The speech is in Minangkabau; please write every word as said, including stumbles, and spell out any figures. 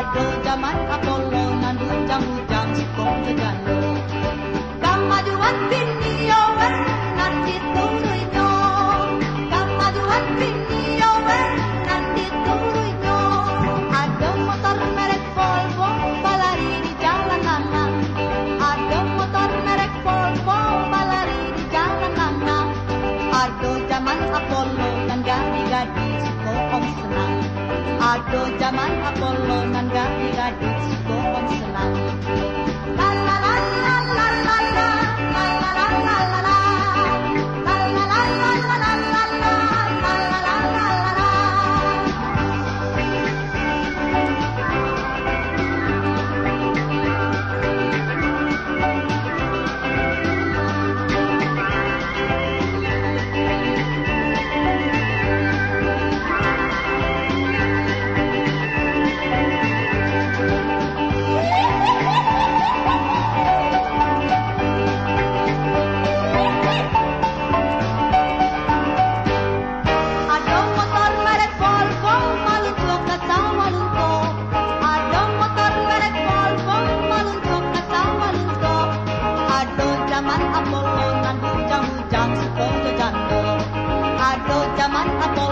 Ado jaman Apollo nan bujang-bujang suko jo jando. Kamajuan bini yo weh nan dituruihnyo. Kamajuan bini yo weh nan dituruihnyo. Ado motor merek Volvo balari di jalan Nana. Ado motor merek Volvo balari di jalan Nana. Ado jaman Apollo nan gadih-gadih suko om senang. Ado jaman Apollo nan gadih-gadih suko om senang. Ado motor merek Volvo maluncuak ka sawah Lunto. Ado motor merek Volvo maluncuak ka sawah Lunto. Ado jaman Apollo nan bujang-bujang suko jo jando. Ado jaman Apollo